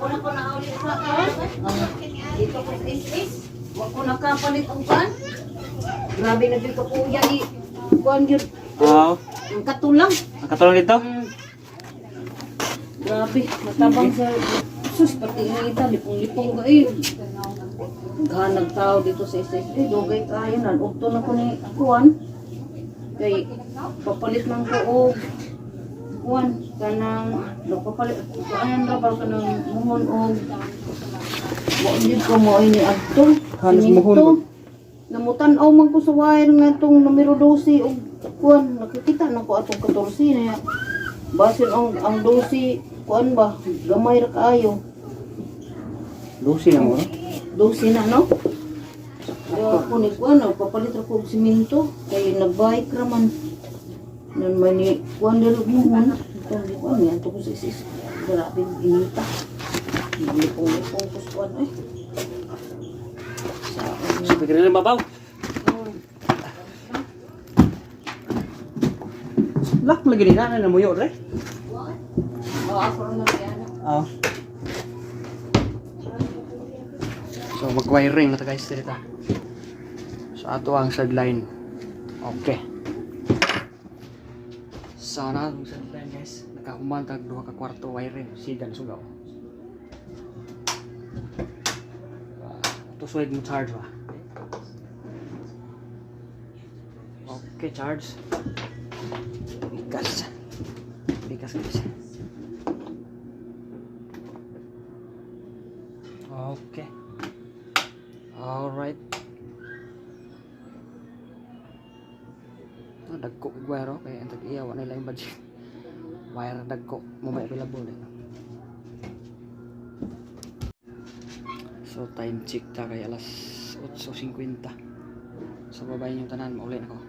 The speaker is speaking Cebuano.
Ako na ko nauli sa kan. Dito ko sa SS. Wa ko nakapalit og kan. Grabe na dito kuya ni kuan gyud. Oo. Ang katulang. Ang katulong dito? Grabe, matabang sa sus pati nga ita lipong-lipong ka eh. Ganag tao dito sa SS. Eh, dugay kayo nan. Ugto na ko ni kuan. Kay papalit man ko og kuan kanang no papalit kuan ra ba kanang muhon og wa gyud ko mo ini adto. Halos muhon. Simento. Namutan-aw man ko sa wire nga itong numero 12 og kuan nakikita na ko atong 14 na basin ang 12 kuan ba gamay ra kaayo. Lucy lang mo. 12 na, no? Kaya ako ni kuan papalit ra ko og simento kay nagbike ra man nun man ni kuan diri muhon itong di kuan yan to ko sa isis. Grabe inita, lipong-lipong ko sa kuan eh sa So, pagkiri lang babaw. Lock lagi nila na namuyo re. Oh, ako ra na siya. Oo. So mag-wiring na ta guys dito. So ato ang sideline. Okay. Sana ang sideline guys. Nakahuman tag duha ka kwarto wiring sigan sugaw. Ato suwed mo charge ba. Okay, charge. Bigas. Bigas guys. Okay. Alright. Ah, dagko kay wire oh. Kaya ang tag-iya wa nila yung budget. Wire dagko mo may available eh. So time check ta kay alas 8:50. So babay yung tanan, mauli na ko.